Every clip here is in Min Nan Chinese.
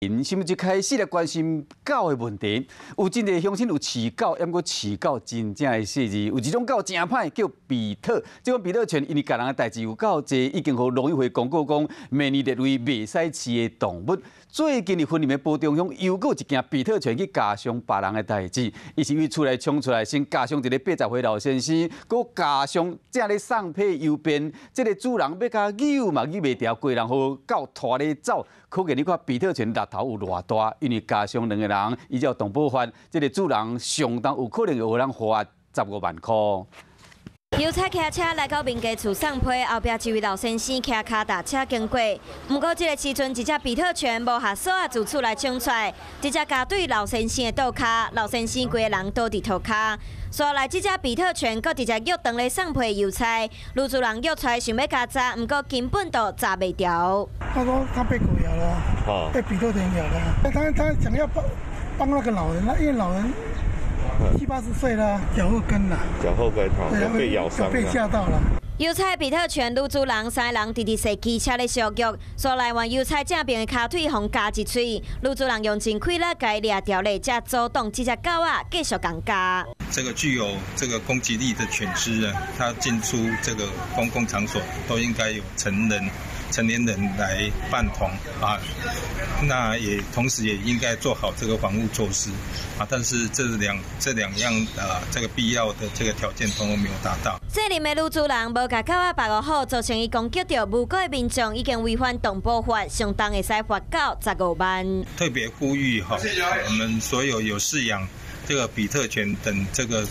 甚至開始來關心狗的問題。有真濟鄉親有飼狗，毋過飼狗真正會細膩。有一種狗真歹，叫比特。這款比特犬因為共人的代誌有夠濟，已經予農委會公告講，明年列為袂使飼的動物。最近佇雲林的埔中鄉，又閣一件比特犬去咬傷別人的代誌。伊是對厝內衝出來，先咬傷一個80歲老先生，閣咬傷正咧送批郵便。這个主人欲共搝嘛搝袂牢，規人予狗拖咧走。可見你看比特犬力頭有偌大，因為咬傷兩個人，依照動保法，這个主人相當有可能會予人罰15萬箍。郵差騎車來到民家厝送批，後壁一位老先生騎跤踏車經過。毋過這个時陣，一隻比特犬無合索仔自厝內衝出來，直接咬對老先生的倒跤，老先生規個人倒佇塗跤。紲來這隻比特犬閣直接虐當咧送批郵差，女主人虐出來想欲共閘，毋過根本就閘袂牢。他說他被狗咬了，被比特犬咬了。他想要幫幫那個老人，因為老人七八十歲了，腳後跟啦，腳後跟被咬傷，被嚇到了。郵差比特犬女主人三个人佇佇坐機車咧相約，紲來換郵差正爿的跤腿予咬一喙，女主人用真氣力共伊掠牢咧，才阻擋這隻狗仔繼續共咬。這個具有這個攻擊力的犬隻啊，它進出這個公共場所都應該有成年人來伴同啊，那也同時也應該做好這個防護措施啊，但是這兩樣啊，這個必要的這個條件通通沒有達到。這裡的女主人無共狗仔保護好，造成伊攻擊著無辜的民眾，已經違反動保法，相當會使罰狗15萬。特別呼籲哈，我們所有有飼養這個比特犬等這個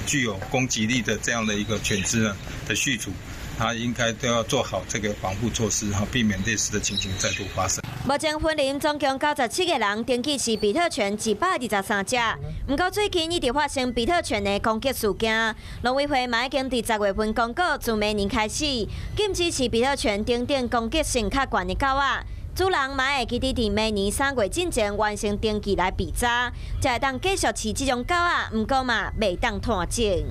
具有攻擊力的這樣的一個犬隻呢的飼主，他應該都要做好這個防護措施，哈，避免類似的情形再度發生。目前雲林總共97個人登記飼比特犬123隻，毋過最近一直發生比特犬的攻擊事件，農委會嘛已經佇10月份公告，自明年開始禁止飼比特犬等等攻擊性較懸的狗仔。主人嘛會記得佇明年3月進前完成登記來備查，才會當繼續飼這種狗仔，毋過嘛袂當湠種。